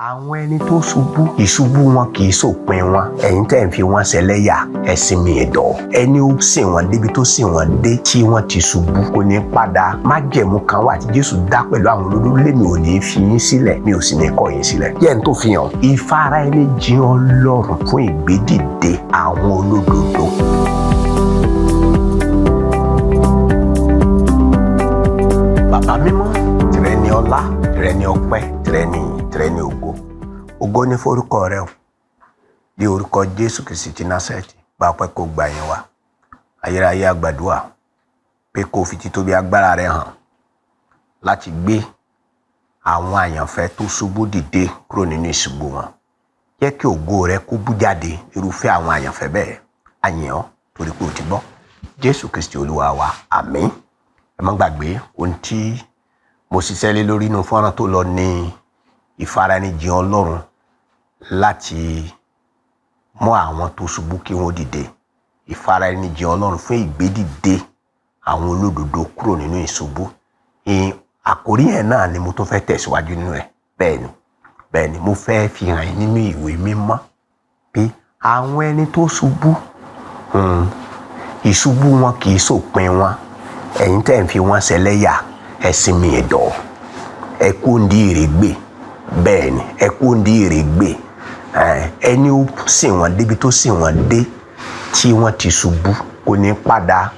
Àwọn ẹni tó ṣubú, ìṣubú wọn kì í ṣòpin wọn. Ẹ̀yin tẹ́ ń fi wọ́n ṣẹlẹ́yà, ẹ̀sìn mi ẹ̀dọ̀. Ẹni ó sìn wọ́n débi tó sìn wọ́n dé tí wọ́n ti ṣubú kò ní padà. Májẹ̀mú kan wà tí Jésù dá pẹ̀lú àwọn olódó lémi ò ní fi yín sílẹ̀, mi ò sì ní kọ̀ yín sílẹ̀. Yẹ́n tó fi hàn ìfara ẹni jìn Ọlọ́run fún ìgbédìde àwọn olódodo. Bàbá mímọ́, tìrẹ ni ọlá, tìrẹ ni ọpẹ́, tìrẹ ni ìyìn, tìrẹ ni ògo. Ògo ní forúkọ rẹ o. Bí orúkọ Jésù Kristi ti Násárẹ́tì, gba ọpẹ́, kó gbà yín wá. Ayérayé, àgbàdua pé kó fi títóbi agbára rẹ hàn láti gbé àwọn àyànfẹ́ tó ṣubú dìde kúrò nínú ìṣubú wọn. Jẹ́ kí ògo rẹ kó bú jáde irúfẹ́ àwọn àyànfẹ́ bẹ́ẹ̀. Àyàn ọ́ torí pé o ti gbọ́. Jésù Kristi Olúwa wa, àmín. Ẹ má gbàgbé ohun tí mo ṣiṣẹ́ lé lórí inú fọ́nrán tó lọ ní ìfaraẹnijìn Ọlọ́run láti mú àwọn tó ṣubú kí wọ́n dìde, ìfaraẹnijìn Ọlọ́run fún ìgbédìde àwọn olódodo kúrò nínú ìṣubú. Àkórí yẹn náà ni mo tún fẹ́ tẹ̀síwájú nínú ẹ̀. Bẹ́ẹ̀ ni, bẹ́ẹ̀ ni, mo fẹ́ fi hàn yín nínú ìwé mímọ́ pé àwọn ẹni tó ṣubú, ìṣubú wọn kì í ṣòpin wọn. Ẹ̀yin tẹ́ ń fi wọ́n ṣẹlẹ́yà, ẹ̀sìn mi ẹ̀dọ̀, ẹ kú ń di ìrègbè. Bẹ́ẹ̀ ni, ẹ kú ń di ìrègbè. Ẹni ó sìn wọ́n débi tó sìn wọ́n dé tí wọ́n ti ṣubú kò ní padà.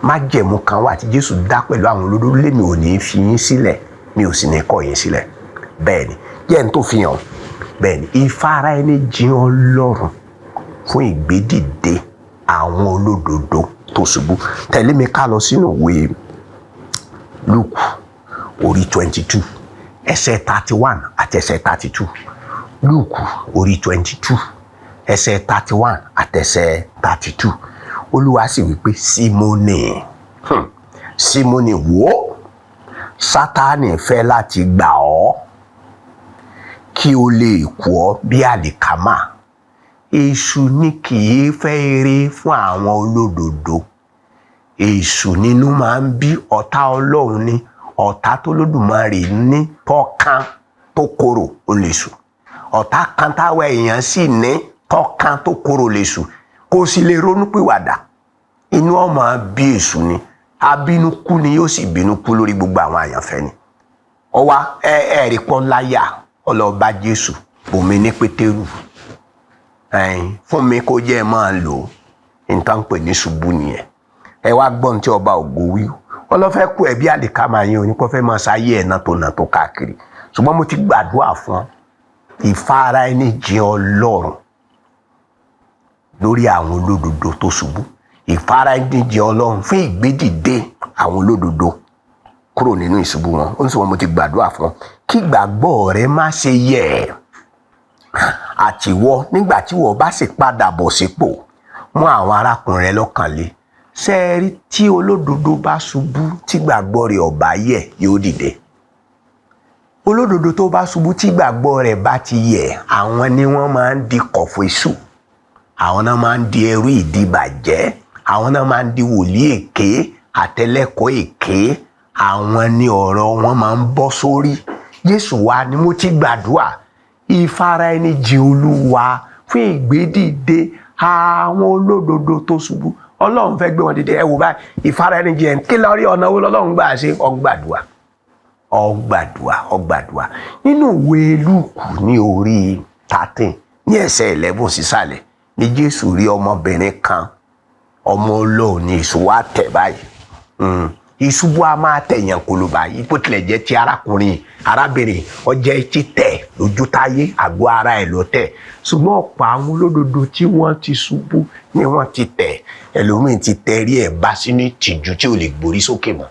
Májẹ̀mú kan wà tí Jésù dá pẹ̀lú àwọn olódó lémi ò ní fi yín sílẹ̀, mi ò sì ní kọ̀ yín sílẹ̀. Bẹ́ẹ̀ ni, jẹ́ n tó fi hàn. Bẹ́ẹ̀ ni, ìfara ẹni jìn Ọlọ́run fún ìgbédìde àwọn olódodo tó ṣubú. Tẹ̀lé mi ká lọ sínú ìwé Lúùkù orí 22, ẹsẹ̀ 31 àti ẹsẹ̀ 32. Lúùkù orí 22, ẹsẹ̀ 31 àti ẹsẹ̀ 32. Olúwa sì wí pé, Símónì, Símónì, wò ó, Sátánì fẹ́ láti gbà ọ́ kí o lè kú ọ bí àlìkámà. Èṣù ni kì í fẹ́ eré fún àwọn olódodo. Èṣù nínú máa ń bí. Ọ̀tá Ọlọ́run ni, ọ̀tá tó Lódùmarè ní tọ́kan tó korò ó lè sùn. Ọ̀tá kan táwa èèyàn sì ní tọ́kan tó korò lè sùn, kò sì lè ronú pìwàdà. Inú ọmọ bí èṣù ni, abínú kú ni, yóò sì bínú kú lórí gbogbo àwọn àyànfẹ́ ni. Ọwá ẹ ẹ rí pọ́ láyà ọlọ́ba Jésù bòmí ní Pétérù ẹ̀yìn fún mi kó jẹ́ ẹ máa lò ó. Nǹkan pè ní ṣubú nìyẹn. Ẹ wá gbọ́n tí ọba ògo wí. Ọlọ́fẹ́ kú ẹ̀bí àlìkámà yín, oníkọ́ fẹ́ máa ṣayé ẹ̀ náà tó nà tó káàkiri. Ṣùgbọ́n mo ti gbàdúrà fún ọ, ìfara ẹni jìn Ọlọ́run lórí àwọn olódodo tó ṣubú, ìfara ẹni jìn Ọlọ́run fún ìgbédìde àwọn olódodo kúrò nínú ìṣubú wọn. Ó ń sọ wọn, mo ti gbàdúrà fún ọ kí ìgbàgbọ́ rẹ má ṣe yẹ̀. Àtiwọ́ nígbà tí wọ́n bá sì padà bọ̀ sípò, mú àwọn arákùnrin rẹ lọ́kàn le. Ṣé ẹ rí, tí olódodo bá ṣubú, tí gbàgbọ́ rẹ̀ ò bá yẹ̀, yóò dìde. Olódodo tó bá ṣubú, tí gbàgbọ́ rẹ̀ bá ti yẹ̀, àwọn ni wọ́n máa ń di kọ̀fọ̀ èṣù, àwọn náà máa ń di ẹrú ìdìbàjẹ́, àwọn náà máa ń di wòlíì èké àtẹlẹ́kọ̀ọ́ èké. Àwọn ni ọ̀rọ̀ wọn máa ń bọ́ sórí. Jésù wa ni mo ti gbàdúrà ìfara ẹni jìn Olúwa fún ìgbédìde àwọn olódodo tó ṣubú. Ọlọ́run fẹ́ gbé wọn dìde. Ẹ wò báyìí, ìfara ẹni jìn kí lọ rí. Ọ̀nà wo lọ́lọ́run gbà ṣe? Ọgbàdùà, ọgbàdùà, ọgbàdùà. Nínú ìwé Lúùkù ní orí 13, ní ẹsẹ̀ 11 sísàlẹ̀, ní Jésù rí ọmọbìnrin kan, ọmọ Ọlọ́run ní èṣù wá tẹ̀ báyìí. Ìṣubú a máa tẹ̀yàn kólóbá yìí. Bó tilẹ̀ jẹ́ ti arákùnrin arábìnrin ọjẹ́ títẹ̀ lójú táyé, àgọ́ ara ẹ̀ ló tẹ̀, ṣùgbọ́n ọ̀pọ̀ àwọn olódodo tí wọ́n ti ṣubú ni wọ́n ti tẹ̀. Ẹlòmíín ti tẹ̀rí ẹ̀ bá sínú ìtìjú tí ò lè gborí sókè mọ́.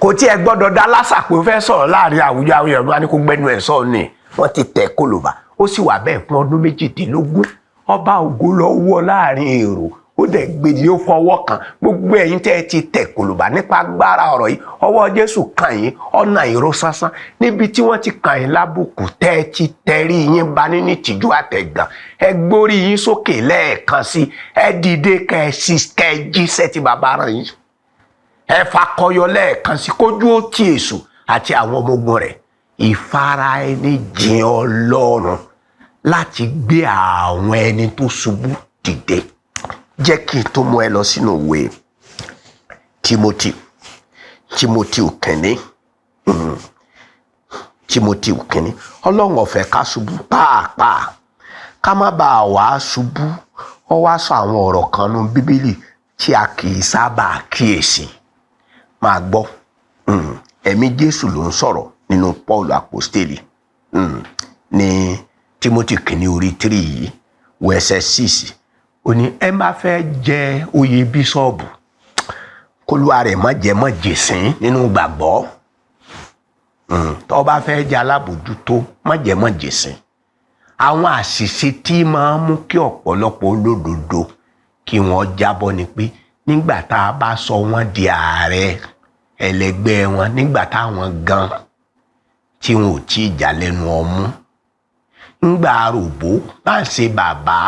Kò tí ẹ gbọ́dọ̀ dá lásà pé ó fẹ́ sọ̀rọ̀ láàrin àwùjọ àwọn èèyàn, bá ní kó gbẹ́nu ẹ̀ sọ̀rọ̀ ni wọ́n ti tẹ̀ kólóbá. Ó sì wà bẹ́ẹ̀ fún ọdún 18. Ọba ògo lọ wọ́ láàrin èrò, ó dẹ̀ gbèdé, ó fọwọ́ kan. Gbogbo ẹ̀yin tẹ́ ẹ ti tẹ̀ kòlòbà, nípa agbára ọ̀rọ̀ yìí, ọwọ́ Jésù kàn yín, ọ̀nà ìró sánsán níbi tí wọ́n ti kàn yín lábùkù, tẹ́ ẹ ti tẹrí yín ba nínú ìtìjú àtẹ̀gàn. Ẹ gbórí yín sókè lẹ́ẹ̀kan sí, ẹ dìde, kẹ́ ẹ sì kẹ́ ẹ jíṣẹ́ tí bàbá rán yín. Ẹ fakọyọ lẹ́ẹ̀kan sí, kójú ó ti èṣù àti àwọn ọmọ ogun rẹ̀. Ìfara ẹni jìn Ọlọ́run láti gbé àwọn ẹni tó ṣubú dìde. Jẹ́ kí n tó mú ẹ lọ sínú ìwé Timothy, Timothy kìíní, Timothy kìíní. Ọlọ́run ò fẹ́ ká ṣubú pàápàá, ká má bàa wá ṣubú. Ó wá sọ àwọn ọ̀rọ̀ kan nínú Bíbélì tí a kì í sábà kíyèsí. Máa gbọ́, ẹ̀mí Jésù ló ń sọ̀rọ̀ nínú Paul apostoli ní Timothy kìíní orí 3 yìí, wọ ẹsẹ̀ 6. Ó ní ẹ má fẹ́ jẹ oyè bíṣọ́ọ̀bù, kólúwa rẹ̀ má jẹ́ mọ̀jẹ̀sín nínú gbàgbọ́. Tó bá fẹ́ jẹ́ alábòjútó, má jẹ́ mọ̀jẹ̀sín. Àwọn àṣìṣe tí máa ń mú kí ọ̀pọ̀lọpọ̀ olódodo kí wọ́n jábọ́ ni pé nígbà tá a bá sọ wọ́n di ààrẹ ẹlẹgbẹ́ wọn, nígbà táwọn gan tí wọn ò tí ì já lẹ́nu ọmú, ńgbà àròbó bá ń ṣe bàbá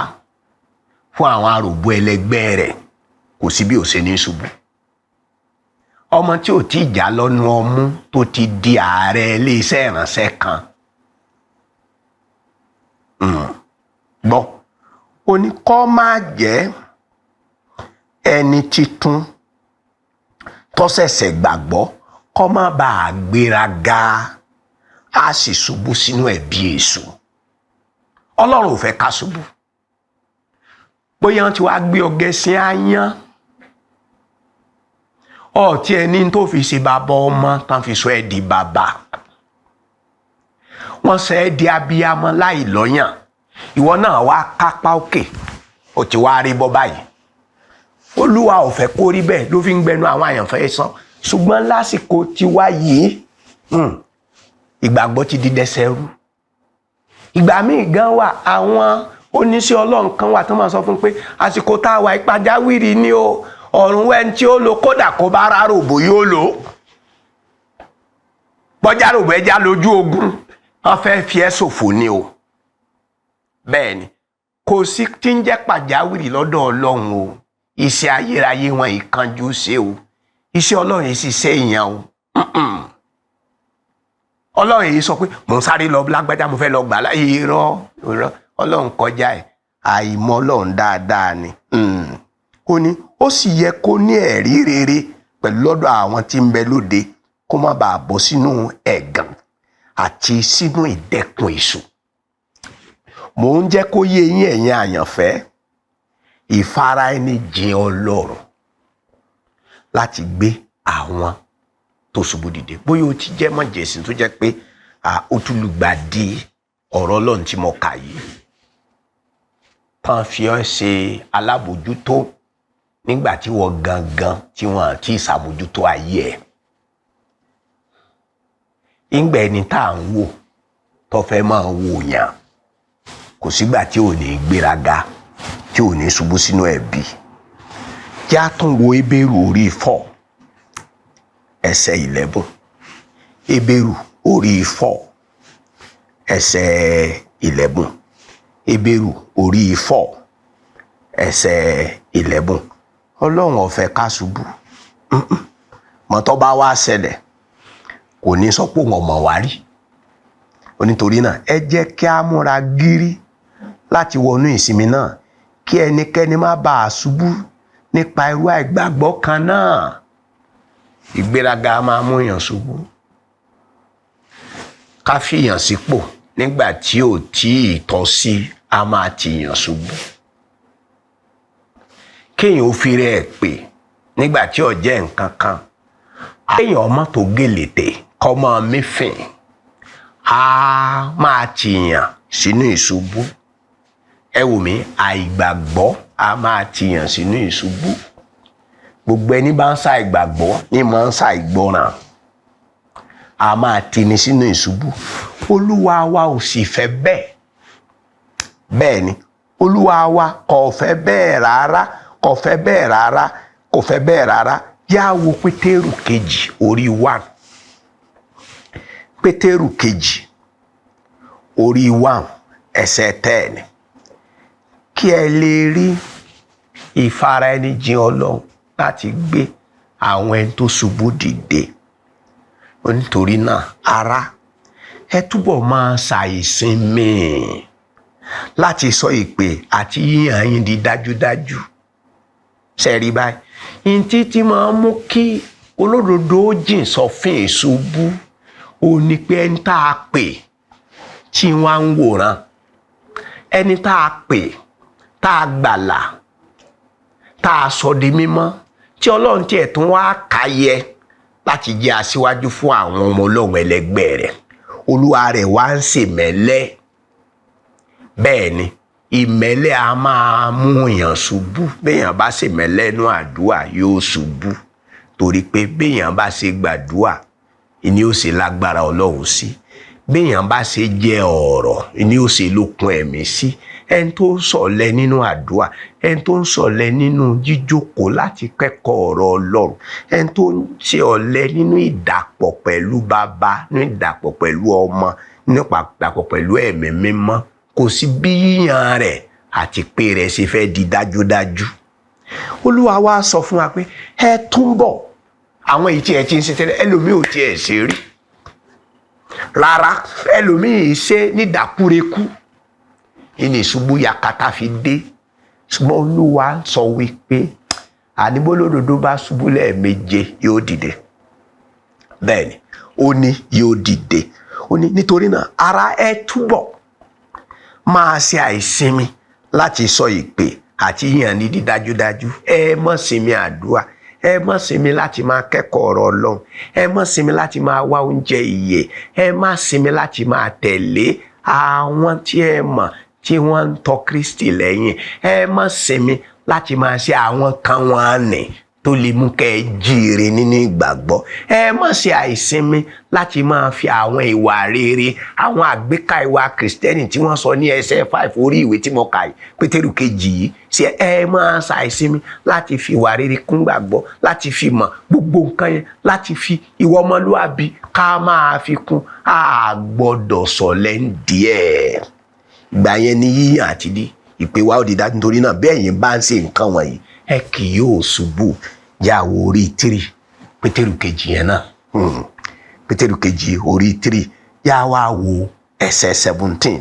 fún àwọn àròbó ẹlẹgbẹ́ rẹ̀, kò sí bí ò ṣe ní ṣubú. Ọmọ tí ò tí ì já lọ́nu ọmú tó ti di ààrẹ iléeṣẹ́ ìránṣẹ́ kan, gbọ́, ó ní kó má jẹ́ ẹni títún tó ṣẹ̀ṣẹ̀ gbàgbọ́, kó má bàa gbéraga, á sì ṣubú sínú ẹ̀bi èṣù. Ọlọ́run ò fẹ́ ká ṣubú. Bóyá wọ́n ti wá gbé ọgẹ́ sí áyán ọtí ẹni tó fi ṣe bàbá ọmọ tán, fi sọ ẹ́ di bàbá, wọ́n sọ ẹ́ di abiyamọ láì lọ́yàn, ìwọ náà wá kápá òkè, ó ti wá rí bọ́ báyìí. Olúwa ò fẹ́ kó rí bẹ́ẹ̀ ló fi ń gbẹnu àwọn àyànfẹ́ sàn. Ṣùgbọ́n lásìkò tiwa yìí, ìgbàgbọ́ ti di dẹsẹ̀ rú. Ìgbà míì gan wà, àwọn oníṣẹ́ Ọlọ́run kan wà tó máa sọ fún pé àsìkò tá a wà, ìpàjáwìrì ni o. Ọ̀run wẹ́n tí ó lo, kódà kó bá ráròbó yóò lò ó, bọ́jà ròbó ẹja lójú ogun, wọ́n fẹ́ fi ẹ́ ṣòfò ni o. Bẹ́ẹ̀ ni, kò sí tí ń jẹ́ pàjáwìrì lọ́dọ̀ Ọlọ́run o. Iṣẹ́ ayérayé wọn ìkanjú ṣe o. Iṣẹ́ Ọlọ́run yìí ṣiṣẹ́ èèyàn o. Ọlọ́run yìí sọ pé mò ń sáré lọ lágbájá, mo fẹ́ lọ gbà láyé. Irọ́, irọ́, Ọlọ́run kọjá ẹ̀. Àìmọ̀ Ọlọ́run dáadáa ni. Ó ní ó sì yẹ kó ní ẹ̀rí rere pẹ̀lú lọ́dọ̀ àwọn tí ń bẹ lóde, kó má bàa bọ́ sínú ẹ̀gàn àti sínú ìdẹkùn èṣù. Mò ń jẹ́ kó yé yín, ẹ̀yin àyànfẹ́, ìfara ẹni jìn Ọlọ́run láti gbé àwọn tó ṣubú dìde. Bóyá o ti jẹ́ mọ̀jẹ̀sìn tó jẹ́ pé ó tún lùgbàdì ọ̀rọ̀ Ọlọ́run tí mo kà yìí, tán fi ọ́ ṣe alábòjútó nígbà tí wọ́n gangan tí wọ́n àti ìṣàmójútó ayé ẹ̀. Ìgbà ẹni tá à ń wò tó fẹ́ máa wò yàn, kò sígbà tí ò ní gbéraga, tí ò ní ṣubú sínú ẹ̀bi. Kí á tún wo Hébérù orí 4 ẹsẹ̀ 11. Hébérù orí 4 ẹsẹ̀ 11. Hébérù orí 4 ẹsẹ̀ 11. Ọlọ́run ò fẹ́ ká ṣubú. Mọ́tọ́ bá wá ṣẹlẹ̀, kò ní sọ pé òun ọmọ wa rí. Onítorí náà, ẹ jẹ́ kí a múra gírí láti wọnú ìsinmi náà, kí ẹnikẹ́ni má bàa ṣubú nípa irú àìgbàgbọ́ kan náà. Ìgbéraga máa mú èèyàn ṣubú. Ká fìyàn sípò nígbà tí ò tí ì tọ́ sí a máa tìyàn ṣubú. Kéèyàn ó fi rẹ̀ pè nígbà tí ò jẹ́ nǹkan kan, kéèyàn ọmọ tó gèlètè kọ́ máa mífìn, á máa tìyàn sínú ìṣubú. Ẹ wò mí, àìgbàgbọ́ á máa tìyàn sínú ìṣubú. Gbogbo ẹni bá ń ṣàìgbàgbọ́ ní máa ń ṣàìgbọràn, á máa tini sínú ìṣubú. Olúwa wa ò sì fẹ́ bẹ́ẹ̀. Bẹ́ẹ̀ ni, Olúwa wa kò fẹ́ bẹ́ẹ̀ rárá, kò fẹ́ bẹ́ẹ̀ rárá, kò fẹ́ bẹ́ẹ̀ rárá. Yá wo Pétérù kejì orí 1. Pétérù kejì orí 1 ẹsẹ̀ 10. Kí ẹ lè rí ìfara ẹni jìn Ọlọ́run láti gbé àwọn ẹni tó ṣubú dìde. Nítorí náà, ará, Ẹ túbọ̀ máa ṣàìsinmi láti sọ ìpè àti yíyàn yín di dájúdájú. Sẹ́rí báyìí, ntí tí máa mú kí olódodo jìn sọ́fìn ìṣubú ò ní pé ẹni tá a pè tí wọ́n á ń wòran, ẹni tá a pè, tá a gbàlà, tá a sọ di mímọ́, tí Ọlọ́run tiẹ̀ tún wá kàyẹ láti jẹ́ aṣíwájú fún àwọn ọmọ Ọlọ́run ẹlẹgbẹ́ rẹ̀, olúwa rẹ̀ wá ń ṣèmẹ́lẹ́. Bẹ́ẹ̀ ni, ìmẹ́lẹ́ a máa mú èèyàn ṣubú. Béèyàn bá ṣèmẹ́lẹ́ inú àdúrà, yóò ṣubú, torí pé béèyàn bá ṣe gbàdúrà ni ó ṣe lágbára Ọlọ́run sí, béèyàn bá ṣe jẹ ọ̀rọ̀ ni ó ṣe lókun ẹ̀mí sí. Ẹni tó ń ṣọ̀lẹ nínú àdúrà, ẹni tó ń ṣọ̀lẹ nínú jíjókòó láti kẹ́kọ̀ọ́ ọ̀rọ̀ Ọlọ́run, ẹni tó ń ṣe ọ̀lẹ nínú ìdàpọ̀ pẹ̀lú Bàbá, nínú ìdàpọ̀ pẹ̀lú Ọmọ, nínú ìdàpọ̀ pẹ̀lú Ẹ̀mí Mímọ́, kò sí bí yíyan rẹ̀ àti pé rẹ̀ ṣe fẹ́ di dájúdájú. Olúwa wa sọ fún wa pé ẹ túnbọ̀ àwọn èyí tí ẹ ti ń ṣe tẹ́lẹ̀. Ẹlòmíì ò tiẹ̀ ṣe rí rárá, ẹlòmíì ṣe nídàkúrekú, ìní ìṣubú yakata fi dé. Ṣùgbọ́n Olúwa sọ wípé àníbólódodo bá ṣubú lẹ́ẹ̀méje, yóò dìde. Bẹ́ẹ̀ ni, ó ní yóò dìde. Ó ní nítorí náà, ara, ẹ túbọ̀ máa ṣe àìsinmi láti sọ ìpè àti yíyan ní dídájúdájú. Ẹ má sinmi àdúrà, ẹ má sinmi láti máa kẹ́kọ̀ọ́ ọ̀rọ̀ Ọlọ́run, ẹ má sinmi láti máa wá oúnjẹ ìyè, ẹ má sinmi láti máa tẹ̀lé àwọn tí ẹ mọ̀ tí wọ́n ń tọ Kristi lẹ́yìn, ẹ má sinmi láti máa ṣe àwọn kan wọn nì tó lè mú kẹ́ ẹ jíire nínú ìgbàgbọ́. Ẹ má ṣe àìsinmi láti máa fi àwọn ìwà rere, àwọn àgbékà ìwà Kìrìsìtẹ́nì tí wọ́n sọ ní ẹsẹ̀ 5 orí ìwé tí mo kà yìí, Pétérù kejì yìí ṣe. Ẹ má ṣàìsinmi láti fi ìwà rere kún gbàgbọ́, láti fi mọ̀ gbogbo nǹkan yẹn, láti fi ìwà ọmọlúwàbí ká máa fi kún. A gbọ́dọ̀ sọ̀lẹ́ ń díẹ̀. Ìgbà yẹn ni yíyàn àti dí ìpè wa ó di dájú. Nítorí náà, bí ẹ̀yin bá ń ṣe nǹkan wọ̀nyí, ẹ kì yóò ṣubú. Yàwó orí 3, Pétérù kejì yẹn náà, Pétérù kejì orí 3, yà wá wo ẹsẹ̀ 17.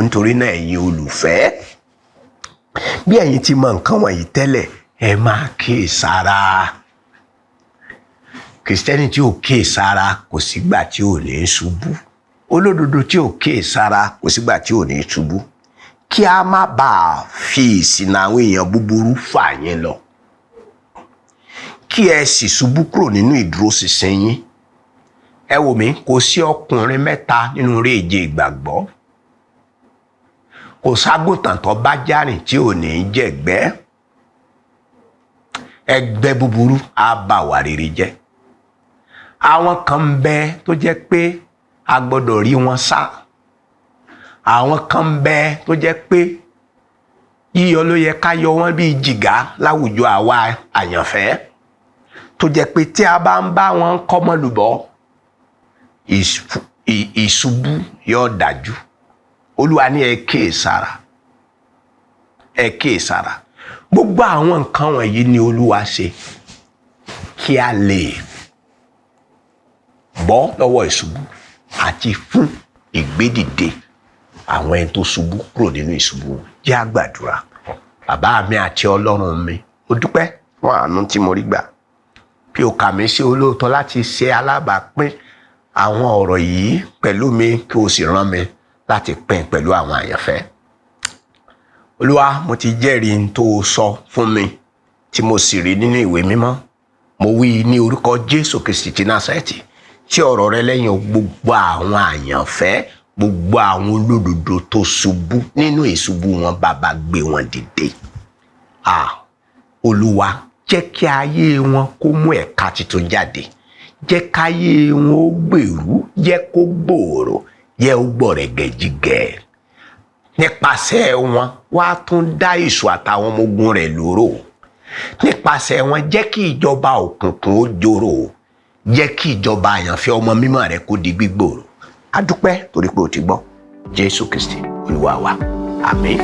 Nítorí náà, ẹ̀yin olùfẹ́, bí ẹ̀yin ti mọ nǹkan wọ̀nyí tẹ́lẹ̀, ẹ máa kíyè sára. Kìrìsìtẹ́nì tí ò kíyè sára, kò sígbà tí ò ní ṣubú. Olódodo tí ò kíyè sára, kò sígbà tí ò ní ṣubú, kí a má bàa fi ìṣìnà àwọn èèyàn búburú fà yín lọ, kí ẹ sì ṣubú kúrò nínú ìdúróṣinṣin yín. Ẹ wò mí, kò sí ọkùnrin mẹ́ta nínú eré ìje ìgbàgbọ́, kò ságùntàn tó bá járìn tí ò ní jẹ̀gbẹ́. Ẹgbẹ́ búburú á bà wà rere jẹ́. Àwọn kan ń bẹ tó jẹ́ pé a gbọ́dọ̀ rí wọn sá. Àwọn kan ń bẹ tó jẹ́ pé yíyọ ló yẹ ká yọ wọn bíi jìgá láwùjọ àwa àyànfẹ́, tó jẹ́ pé tí a bá ń bá wọn kọ́mọlùbọ́, ìṣubú yóò dájú. Olúwa ní ẹ kíyèsára, ẹ kíyèsára. Gbogbo àwọn nǹkan wọ̀nyí ni Olúwa ṣe kí a lè bọ́ lọ́wọ́ ìṣubú àti fún ìgbédìde àwọn ẹni tó ṣubú kúrò nínú ìṣubú wọn. Jẹ́ á gbàdúrà. Bàbá mi àti Ọlọ́run mi, ó dúpẹ́ fún àánú tí mo rí gbà bí o kà mí sí olóòótọ́ láti ṣe alábàápín àwọn ọ̀rọ̀ yìí pẹ̀lú mi, kí o sì rán mi láti pín pẹ̀lú àwọn àyànfẹ́. Olúwa, mo ti jẹ́rìí n tó o sọ fún mi tí mo sì rí nínú ìwé mímọ́. Mo wí ní orúkọ Jésù Kristi ti Násárẹ́tì, tí ọ̀rọ̀ rẹ lẹ́yìn gbogbo àwọn àyànfẹ́, gbogbo àwọn olódodo tó ṣubú nínú ìṣubú wọn, Bàbá, gbé wọn dìde. Ah, Olúwa, jẹ́ kí ayé wọn kó mú ẹ̀ka tuntun jáde, jẹ́ káyé wọn ó gbèrú, jẹ́ kó gbòòrò, jẹ́ ó gbọ̀rẹ̀gẹ̀jigẹ̀. Nípasẹ̀ wọn, wá tún dá èṣù àtàwọn ọmọ ogun rẹ̀ lóró. Nípasẹ̀ wọn, jẹ́ kí ìjọba òkùnkùn ó jòrò, jẹ́ kí ìjọba àyànfẹ́ ọmọ mímọ́ rẹ̀ kó di gbígbòòrò. A dúpẹ́ torí pé o ti gbọ́. Jésù Kristi Olúwa wa, àmín.